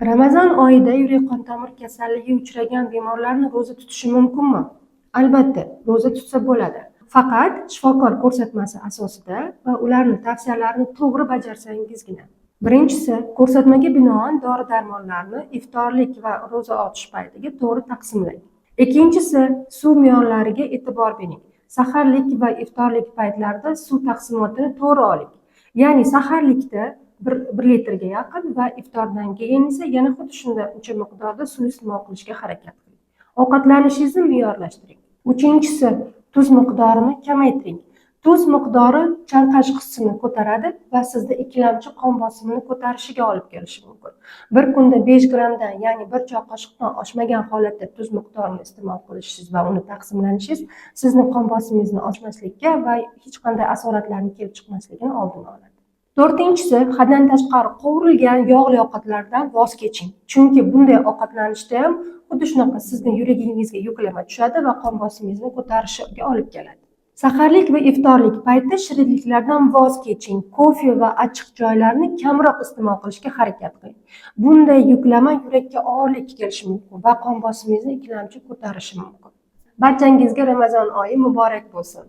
Ramazon oyida yurak qon tomir kasalligiga uchragan bemorlarni ro'za tutishi mumkinmi? Albatta, ro'za tutsa bo'ladi. Faqat shifokor ko'rsatmasi asosida va ularni tavsiyalarini to'g'ri bajarsangizgina. Birinchisi, ko'rsatmaga binoan dori-darmonlarni iftorlik va ro'za ochish paytiga to'g'ri taqsimlang. Ikkinchisi, suv me'yorlariga e'tibor bering. Saharlik va iftorlik paytlarida suv taqsimotini to'g'ri oling. Ya'ni saharlikda 1 litrga yaqin va iftordan keyin esa yana xuddi shuncha miqdorda suv iste'mol qilishga harakat qiling. Ovqatlanishingizni me'yorlashtiring. Uchinchisi, tuz miqdorini kamaytiring. Tuz miqdori chanqash hissini ko'taradi va sizda ikkilamchi qon bosimini ko'tarishiga olib kelishi mumkin. Bir kunda 5 grammdan, ya'ni 1 choy qoshiqdan oshmagan holatda tuz miqdorini iste'mol qilishingiz va uni taqsimlanishingiz sizni qon bosimingizni oshmaslikka va hech qanday asoratlarni kelib chiqmasligini oldini oladi. To'rtinchisi, haddan tashqari qovurilgan yog'li ovqatlardan voz keching. Chunki bunday ovqatlanishda ham xuddi shunaqa sizni yuragingizga yuklama tushadi va qon bosimingizni ko'tarishiga olib keladi. Saharlik va iftorlik payti shirinliklardan voz keching. Kofe va achchiq choylarni kamroq iste'mol qilishga harakat qiling. Bunday yuklama yurakka og'irlik kelishi mumkin va qon bosimingizni ikkilamchi ko'tarishi mumkin. Barchangizga Ramazon oyi muborak bo'lsin.